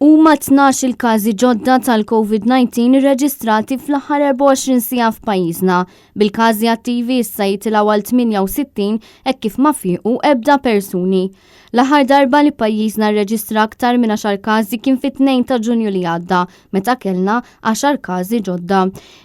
Huma 12 il-każi ġodda tal-COVID-19 irreġistrati fl-aħħar 24 siegħa f'pajjiżna, bil-każi attivi issa jitilgħu għal 68 hekk kif ma fiequ ebda persuni. L-aħħar darba li pajjiżna rreġistra aktar minn għaxar każi kien fit-2 ta' Ġunju li għadda, meta kellna għaxar każi ġodda.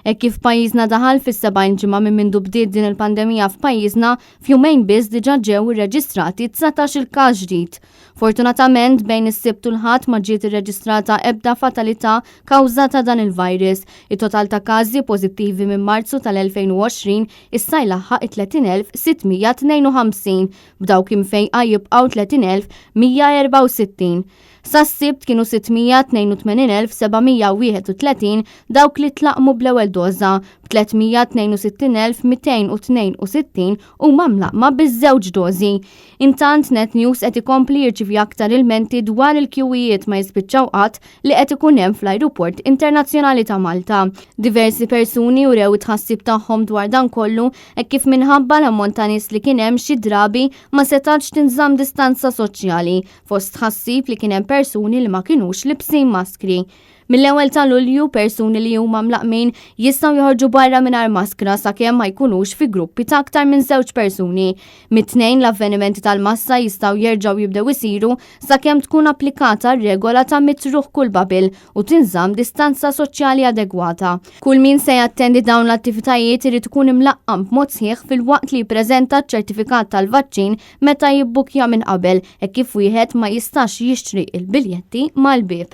Hekk kif pajjiżna daħal fis-70 ġimgħa minn mindu bdiet din il-pandemija f'pajjiżna, f'jumejn biss diġà ġew irreġistrati 19-il każ ġdid. Fortunatament, bejn is-Sibt u l-Ħadd ma ġiet irreġistrata ebda fatalità kawża ta' dan il-virus. It-total ta' każi pożittivi minn Marzu tal-2020 issa jlaħħaq it-30,652, b'dawk imfejqa jibqgħu 30,164. Sas-Sibt kienu 682,731 dawk li tlaqqmu bl-ewwel doża, b'362,262 huma mlaqqma biż-żewġ dożi. Intant Net News qed ikompli jirċievi aktar ilmenti dwar il-kjuwijiet ma jispiċċaw qatt li qed ikun hemm fl-Ajruport Internazzjonali ta' Malta. Diversi persuni urew it-tħassib tagħhom dwar dan kollu hekk kif minħabba l-ammont ta' nies li kien hemm xi drabi ma setgħetx tinżamm distanza soċjali, fost tħassib li kien hemm persuni li ma kinux libsin maskri. Mill-ewwel ta' Lulju, persuni li huma mlaqqmin jistgħu joħorġu barra mingħajr maskra sakemm ma jkunux fi gruppi ta' aktar minn żewġ persuni. Mit-Tnejn l-avvenimenti tal-massa jistgħu jerġgħu jibdew isiru sakemm tkun applikata r-regola ta' mitruħ kull babil u tinżamm distanza soċjali adegwata. Kull min se jattendi dawn l-attivitajiet irid ikun imlaqqam b'mod sħiħ filwaqt li jippreżenta ċ-ċertifikat tal-vaċċin meta jibbukja minn qabel hekk kif wieħed ma jistax jixtri l-biljetti mal-bieb.